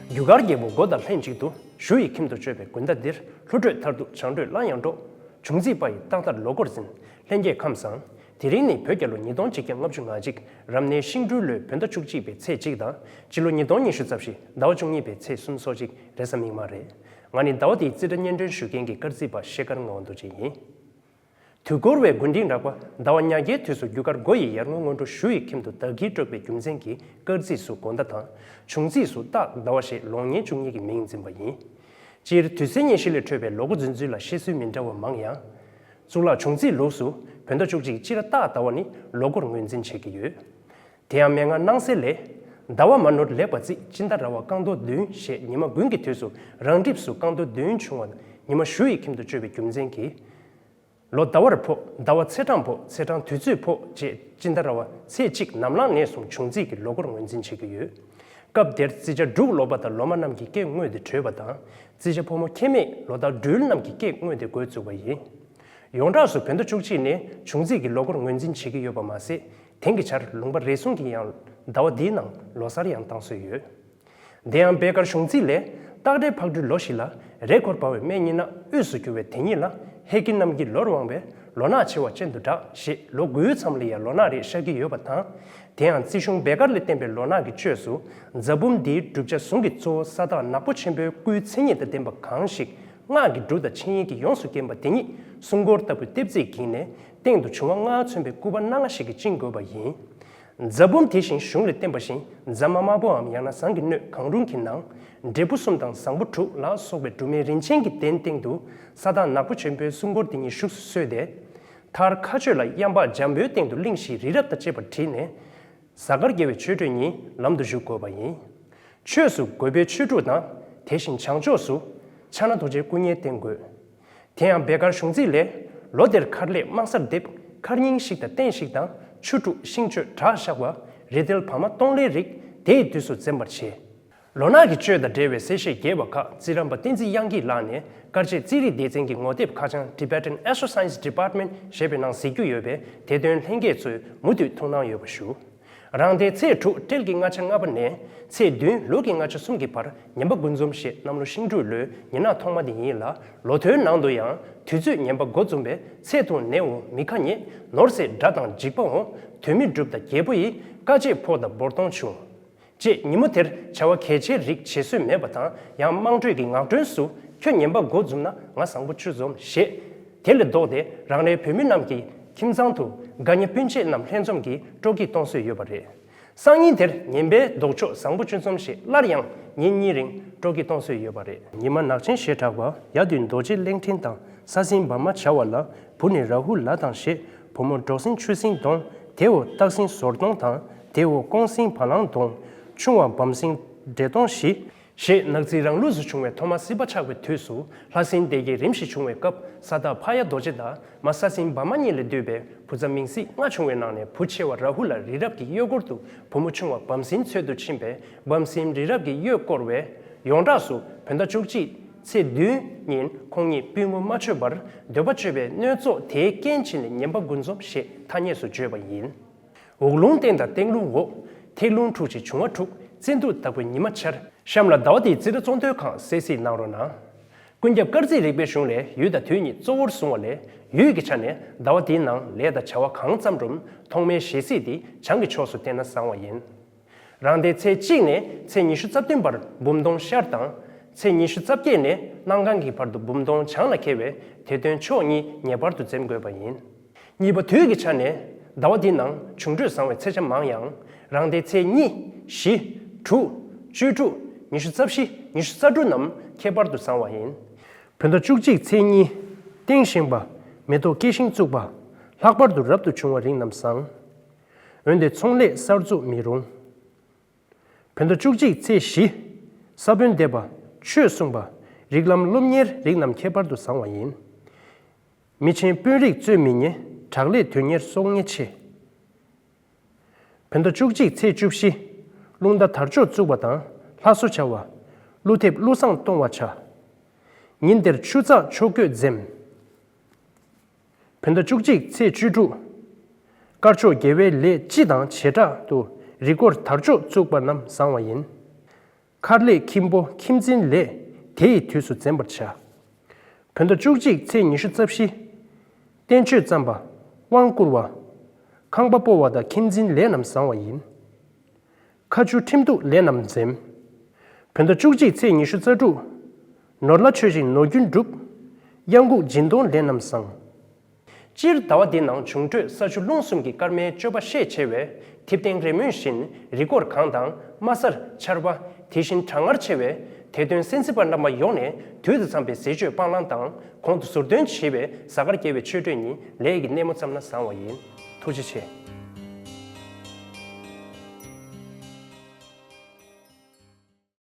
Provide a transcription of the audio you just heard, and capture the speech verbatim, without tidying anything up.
རྒྱུ་སྐར་རྒྱལ་པོ་མགོ་དང་ལྷན་ཅིག་ཏུ། གཞུ་ཡི་ཁྱིམ་དུ་སྤྱོད་པའི་དགུན་ཟླ་འདིར། ལྷུ་བྲོད་མཐར་ཐུག་བྱང་བགྲོད་སླར་ཡང་འགྲོ། འབྱུང་རྩིས་པ་ཡི་རྟག་མཐར་ལོ་འཁོར་ཟིན། ལྷན་སྐྱེས་ཁམས་བཟང་། དེ་རིང་ནི་བོད་རྒྱལ་ལོ་ཉིས་སྟོང་གཅིག་བརྒྱ་ལྔ་བཅུ་ང་གཅིག་རབ་གནས་ཤིང་སྦྲུལ་ལོའི་བོད་ཟླ་བཅུ་གཅིག་པའི་ཚེས་གཅིག་དང་། སྤྱི་ལོ་ཉིས་སྟོང་ཉི་ཤུ་རྩ་བཞི་ཟླ་བ་བཅུ་གཉིས་པའི་ཚེས་གསུམ་སོགས་ཅིག་རེས་གཟའ་མིག་དམར་རེད། ང་ནི་ཟླ་བ་འདིའི་རྩིས་ཁྲ་སྙན་སྒྲོན་ཞུ་མཁན་གྱི་སྐར་རྩིས་པ་ཤེལ་དཀར་ངག་དབང་རྡོ་རྗེ་ཡིན། དུས་འཁོར་བའི་མགོ་འབྲིང་རགས་པ་ཟླ་བ་ཉག་གའི་དུས་སུ་རྒྱུ་སྐར་མགོ་ཡི་ཡར་ངོའི་སྔོན་འགྲོ་གཞུ་ཡི་ཁྱིམ་དུ་ཟླ་དཀྱིལ་དཀྲོགས་པའི་རྒྱུ་མཚན་གྱིས་སྐར་རྩིས་སུ་མགོ་ཟླ་དང་། འབྱུང་རྩིས་སུ་སྟག་ཟླ་བ་ཞེས་ལོ་ངོ་བཅུ་གཉིས་ཀྱི་མིང་འཛིན་པ་ཡིན། སྤྱིར་དུས་ཚན་སྙན་ཞུ་ལས་འཕྲོས་པའི་ལོ་འགོ་རྫུན་རྫུན་ལ་བཤད་སྲོལ་མི་འདྲ་བ་མང་ཡང་། གཙུག་ལག་འབྱུང་རྩིས་ལུགས་སུ་བོད་ཟླ་བཅུ་གཅིག་སྤྱི་ཟླ་སྟག་ཟླ་བ་ནི་ལོ་འགོར་ངོས་འཛིན་བྱེད་ཀྱི་ཡོད། དེ་ཡང་མན་ངག་སྣང་གསལ་ལས། ཟླ་བ་མ་ནོར་ལེགས་པར་རྩིས་སྤྱི་ཟླ་ར་བ་རྐང་དོ་བདུན་ཞེས་ཉི་མ་དགུན་གྱི་དུས་སུ་རང་འགྲིབ་སུ་རྐང་དོ་བདུན་བྱུང་བ་ཉི་མ་གཞུ་ཡི་ཁྱིམ་དུ་སྤྱོད་པའི་རྒྱུ་མཚན་གྱིས། ལོ་ཟླ་བར་ཕོག་ཟླ་བ་ཚེས་གྲངས་ཕོག་ཚེས་གྲངས་དུས་ཚོད་ཕོག་ཅེས་སྤྱི་ཟླ་ར་བ་ཚེས་གཅིག་ནམ་ལངས་ནས་བཟུང་འབྱུང་རྩིས་ཀྱི་ལོ་འགོར་ངོས་འཛིན་བྱེད་ཀྱི་ཡོད། སྐབས་དེར་བརྩི་བྱ་འབྲུག་ལོ་པ་དང་ལོ་མ་རྣམས་ཀྱི་སྐད་དངོས་དེ་བགྲོད་པ་དང་། བརྩི་བྱ་ཕོ་མོ་ཁྱད་མེད་ལོ་ཟླ་སྦྲུལ་རྣམས་ཀྱི་སྐད་དངོས་དེ་འགོད་བཅུག་པ་ཡིན། ཡོངས་གྲགས་སུ་བོད་ཟླ་བཅུ་གཅིག་ནི་འབྱུང་རྩིས་ཀྱི་ལོ་འགོར་ངོས་འཛིན་བྱེད་ཀྱི་ཡོད་པ་མ་ཟད། དེང་གི་ཆར་ལུང་པ་རེ་ཟུང་གིས་ཡང་ཟླ་བ་འདིའི་ནང་ལོ་གསར་ཡང་བཏང་སྲོལ་ཡོད། དེ་ཡང་བེ་དཀར་གཞུང་ཚིག་ལས། སྟག་རལ་ཕག་གྲུའི་ལོ་བཞི་ལ། རེས་འཁོར་འབར་བའི་སྨད་གཉིས་ན། དབུས་སུ་རྒྱུ་བའི་དེ་ཉིད་ལ། ཧེ་ཀི་གནམ་གྱི་ལོར་དབང་བས། ལོ་ནག་ཆེ་བ་ཅན་དུ་གྲགས་ཞེས་ལོ་དགུའི་མཚམས་ལ་ཡང་ལོ་ནག་རེ་ཤར་གྱི་ཡོད་པ་དང་། དེ་ཡང་རྩིས་གཞུང་བེ་དཀར་ལས་བསྟན་པའི་ལོ་ནག་གི་བཅོས་སུ། རྫ་བུམ་འདིའི་བསྒྲུབ་བྱ་ཟུང་གི་གཙོ་བོ་ས་བདག་ནག་པོ་ཆེན་པོའི་སྐུའི་མཚན་ཉིད་དང་ལྡན་པ་གང་ཞིག་སྔགས་ཀྱི་འབྲུ་དང་ཆིངས་ཡིག་གིས་ཡོངས་སུ་བརྒྱན་པ་དེ་ཉིད་སྲུང་འཁོར་ལྟ་བུའི་ལྟེབ་རྩེག་བརྒྱན་ནས་སྟེང་དུ་འབྱུང་བ་ལྔ་མཚོན་པའི་སྐུད་པ་སྣ་ལྔ་ཞིག་གིས་བཅིངས་དགོས་པ་ཡིན། རྫ་བུམ་དེ་བཞིན་གཞུང་ལས་བསྟན་པ་བཞིན་རྫ་མ་དམར་པོའམ་ཡང་ན་ཟངས་ཀྱི་སྣོད་གང་རུང་གི་ནང་། འབྲས་བུ་གསུམ་དང་བཟང་པོ་དྲུག་ལ་སོགས་པའི་འབྲུ་སྨན་རིན་ཆེན་གྱི་གདན་སྟེང་དུ་ས་བདག་ནག་པོ་ཆེན་པོའི་སྲུང་འཁོར་དེ་ཉིད་བཞུགས་སུ་གསོལ་ཏེ། མཐར་མཁའ་སྤྱོད་ལ་གཡམ་པགས་འཇམ་པོའི་སྟེང་དུ་གླིང་བཞིའི་རི་རབ་དང་བཅས་པ་བྲིས་ནས། གཟའ་སྐར་རྒྱལ་བའི་ཆོས་འཕྲོད་ཉིད་ལམ་དུ་བཞུགས་དགོས་པ་ཡིན། ཆོས་སུ་དགོས་པའི་ཆོས་དྲུག་དང་། དེ་བཞིན་བྱང་ཕྱོགས་སུ། ཕྱག་ན་རྡོ་རྗེའི་སྐུ་བརྙན་བསྟན་དགོས། དེ་ཡང་བེ་དཀར་གཞུང་ཚིག་ལས། ལོ་དེར་མཁར་ལས་དམག་སར་འདེབས། མཁར་རྙིང་ཞིག་དང་རྟེན་ཞིག་དང་། ཆུ་འབྲུ་ཤིང་གཅོད་བྲག་བཤགས་པ། རི་དལ་བ་མ་སྟོང་ལའི་རིགས་དེའི་དུས་སུ་འཛེམ་པར་བྱེད། ལོ་ནག་གི་གཅོད་དང་འབྲེལ་བའི་གསལ་བཤད་རྒྱས་པ་ཁག་རྩིས་རམས་པ་བསྟན་འཛིན་དབྱངས་སྐྱིད་ལགས་ནས་དཀར་ཆས་རྩིས་རིག་སྡེ་ཚན་གྱི་ངོ་དེབ་ཁ་བྱང་Tibetan Astro Science Department ཞེས་པའི་ནང་གཟིགས་རྒྱུ་ཡོད་པས། དེ་དོན་ལྷན་རྒྱས་ཚོས་མུ་མཐུད་ཐུགས་སྣང་ཡོད་པ་ཞུ། རང་ཟླའི་ཚེས་དྲུག་སྤྲེལ་གྱི་ལྔ་ཆ་ལྔ་པ་ནས་ཚེས་བདུན་ལུག་གི་ལྔ་ཆ་གསུམ་གྱི་བར་ངན་པ་དགུ་འཛོམས་ཞེས་གནམ་ལོ་ཤིང་འབྲུག་ལོའི་ཉི་ནག་ཐོག་མ་དེ་ཡིན་ལ། ལོ་ཐོའི་ནང་དུ་ཡང་དུས་ཚོད་ངན་པ་འགོ་འཛོམས་པས། ཚེ་ཐུང་ནད་འོང་མི་ཁ་ཉེས། ནོར་ཟད་དགྲ་དང་འཇིགས་པ་འོང་། དོན་མི་འགྲུབ་དང་རྒྱལ་པོ་ཡི། དཀའ་སྤྱད་ཕོག་དང་འབོར་གཏོང་བྱུང་། ཅེས་ཉིན་མོ་དེར་བྱ་བ་གལ་ཆེའི་རིགས་བྱེད་སྲོལ་མེད་པ་དང་། ཡང་དམངས་ཁྲོད་ཀྱི་ངག་སྒྲོན་སུ། ཁྱོད་ངན་པ་མགོ་འཛུམ་ན་ང་བཟང་པོ་བཅུ་འཛོམས་ཞེས། དེ་ལས་ལྡོག་སྟེ་རང་རེའི་བོད་མི་རྣམས་ཀྱི་ཁྱིམ་ཚང་དུ་དགའ་ཉེ་སྤུན་མཆེད་རྣམས་ལྷན་འཛོམས་ཀྱིས་སྤྲོ་སྐྱིད་གཏོང་སྲོལ་ཡོད་པ་རེད། སང་ཉིན་དེར་ངན་པའི་ལྡོག་ཕྱོགས་བཟང་པོ་བཅུ་འཛོམས་ཞེས་སླར་ཡང་ཉིན་གཉིས་རིང་སྤྲོ་སྐྱིད་གཏོང་སྲོལ་ཡོད་པ་རེད། ཉི་མ་ནག་ཅན་ཞེས་གྲགས་པ། ཡ་དུས་རྡོ་རྗེ་གླིང་ཕྲན་དང་། ས་སྲིན་བ་མ་བྱ་བ་ལ། བུ་ནི་ར་ཧུ་ལ་དང་ཞེས། བུ་མོ་འབྲོག་སྲིན་ཆུ་སྲིན་གདོང་། དེ་འོ་སྟག་སྲིན་ཟོར་གདོང་དང་། དེ་འོ་ཀོང་སྲིན་བ་ལང་གདོང་། ཆུང་བ་བམ་སྲིན་འདྲེ་གདོང་བཞི། ཞེས་ནག་རྩིས་རང་ལུགས་སུ་བྱུང་བའི་ཐོག་མ་སྲིད་པ་ཆགས་པའི་དུས་སུ་ལྷ་སྲིན་སྡེ་བརྒྱད་རིམ་བཞིན་བྱུང་བའི་སྐབས། ས་བདག་ཕ་ཡ་རྡོ་རྗེ་དང་མ་ས་སྲིན་བ་མ་གཉིས་ལས་བཏུས་པའི་བུ་ཚ་མིང་སྲིད་ལྔ་བྱུང་བའི་ནང་ནས་བུ་ཆེ་བ་ར་ཧུ་ལ་རི་རབ་ཀྱི་གཡོས་སྐོར་དུ་བུ་མོ་ཆུང་བ་བམ་སྲིན་འཚོལ་དུ་ཕྱིན་པས། བམ་སྲིན་རི་རབ་ཀྱི་གཡོས་བསྐོར་བས། ཡོངས་གྲགས་སུ་བོད་ཟླ་བཅུ་གཅིག་ཚེས་བདུན་ཉིན་ཁོང་ཉིད་པུས་མོ་མ་ཆོད་པར་འདོད་པ་སྤྱོད་པའི་གནོད་ཚོགས་དེའི་རྐྱེན་བྱིན་ནས་ངན་པ་དགུ་འཛོམས་ཞེས་ཐ་སྙད་སུ་བརྗོད་པ་ཡིན། འོག་རླུང་སྟེང་དང་སྟེང་རླུང་འོག་ཐིག་རླུང་འཁྲུགས་ཤིང་འབྱུང་བ་འཁྲུགས། བཙན་དུག་ལྟ་བུའི་ཉི་མ་འཆར། གཤམ་ལ་ཟླ་བ་འདིའི་རྩིས་ཁྲ་གཙོ་འདོན་ཁག་གསལ་གཟིགས་གནང་རོགས་གནང་། ཀུན་ཁྱབ་སྐར་རྩིས་རིག་པའི་གཞུང་ལས་ཡུལ་དང་དུས་གཉིས་གཙོ་བོར་བཟུང་བ་ལས། ཡུལ་གྱི་ཆ་ནས་ཟླ་བ་འདིའི་ནང་ལས་དང་བྱ་བ་གང་བརྩམས་རུང་ཐོག་མའི་ཞལ་གཟིགས་འདི་བྱང་གི་ཕྱོགས་སུ་བསྟན་ན་བཟང་བ་ཡིན། རང་ཟླའི་ཚེས་གཅིག་ནས་ཚེས་ཉི་ཤུ་རྩ་བདུན་བར་འབུམ་སྟོང་ཤར་དང་། ཚེས་ཉི་ཤུ་རྩ་བརྒྱད་ནས་གནམ་གང་གི་བར་དུ་འབུམ་སྟོང་བྱང་ལ་འཁེལ་བས། དེ་དོན་ཕྱོགས་གཉིས་ངེས་པར་དུ་འཛེམ་དགོས་པ་ཡིན། གཉིས་པ་དུས་ཀྱི་ཆ་ནས་ཟླ་བ་འདིའི་ནང་འབྱུང་འཕྲོད་བཟང་བའི་ཚེས་ཆ་མང་ཡང་། རང་ཟླའི་ཚེས་གཉིས། བཞི། དྲུག་བཅུ་དྲུག་ཉི་ཤུ་རྩ་བཞི། ཉི་ཤུ་རྩ་དྲུག་རྣམས་ཁྱད་པར་དུ་བཟང་བ་ཡིན། བོད་ཟླ་བཅུ་གཅིག་ཚེས་གཉིས། སྟེང་བཞེངས་པ། མེ་ཏོག་སྐྱེ་ཤིང་བཙུགས་པ། ལྷག་པར་དུ་རབ་ཏུ་བྱུང་བ་རིགས་རྣམས་བཟང་། འོན་ཏེ་ཚོང་ལས་གསར་འཛུགས་མི་རུང་། བོད་ཟླ་བཅུ་གཅིག་ཚེས་བཞི། ས་བོན་འདེབས་པ། ཆོས་གསུངས་པ། རིགས་ལམ་སློབ་གཉེར་རིགས་རྣམས་ཁྱད་པར་དུ་བཟང་བ་ཡིན། མི་ཆེན་དཔོན་རིགས་རྩོད་མི་ཉེ། དྲག་ལས་དོན་གཉེར་གསོག་ཉེན་ཆེ། བོད་ཟླ་བཅུ་གཅིག་ཚེས་བཅུ་བཞི། རླུང་རྟ་དར་ལྕོག་བཙུགས་པ་དང་ལྷ་གསོལ་བྱ་བ། ཀླུ་ཐེབས་ཀླུ་བསངས་གཏོང་བ་བྱ། ཉིན་དེར་ཆུ་བཙག་ཆོ་གོས་འཛེམ། བོད་ཟླ་བཅུ་གཅིག་ཚེས་བཅུ་དྲུག་དཀར་ཕྱོགས་དགེ་བའི་ལས་སྤྱི་དང་བྱེ་བྲག་ཏུ་རི་སྐོར་དར་ལྕོག་བཙུགས་པ་རྣམས་བཟང་བ་ཡིན། མཁར་ལས་ཁྱིམ་སྤོ་ཁྱིམ་འཛིན་ལས་དེ་ཡི་དུས་སུ་འཛེམ་པར་བྱ། བོད་ཟླ་བཅུ་གཅིག་ཚེས་ཉི་ཤུ་རྩ་བཞི། བསྟན་ཆོས་བརྩམས་པ། དབང་བསྐུར་བ། ཁང་པ་སྤོ་བ་དང་ཁྱིམ་འཛིན་ལས་རྣམས་བཟང་བ་ཡིན། ཁ་ཆུ་ཁྲིམས་གཏུགས་ལས་རྣམས་འཛེམ། བོད་ཟླ་བཅུ་གཅིག་ཚེས་ཉི་ཤུ་རྩ་དྲུག། ནོར་ལྷ་ཆོས་ཤིང་ནོར་རྒྱུན་སྒྲུབ། གཡང་འགུགས་སྦྱིན་གཏོང་ལས་རྣམས་བཟང་། སྤྱིར་ཟླ་བ་འདིའི་ནང་འབྱུང་འཕྲོད་ས་ཆུ་རླུང་གསུམ་གྱི་སྐར་མའི་སྤྱོད་པ་ཤས་ཆེ་བས། ཐིབས་སྟེང་རེ་སྨོན་བཞིན་རི་སྐོར་གང་དང་དམའ་སར་ཆར་པ། དེ་བཞིན་གྲང་ངར་ཆེ་བས། དེ་དོན་གསན་གཟིགས་པ་རྣམ་པ་ཡོངས་ནས་དུས་དང་འཚམས་པའི་ཟས་སྤྱོད་སྤང་བླང་དང་གོང་དུ་ཟུར་འདོན་བྱས་པའི་གཟའ་སྐར་རྒྱས་པའི་ཆོས་འཕྲོད་ཉིན་ལས་ཀྱི་སྣེ་མོ་བརྩམས་ན་བཟང་བ་ཡིན། ཐུགས་རྗེ་ཆེ།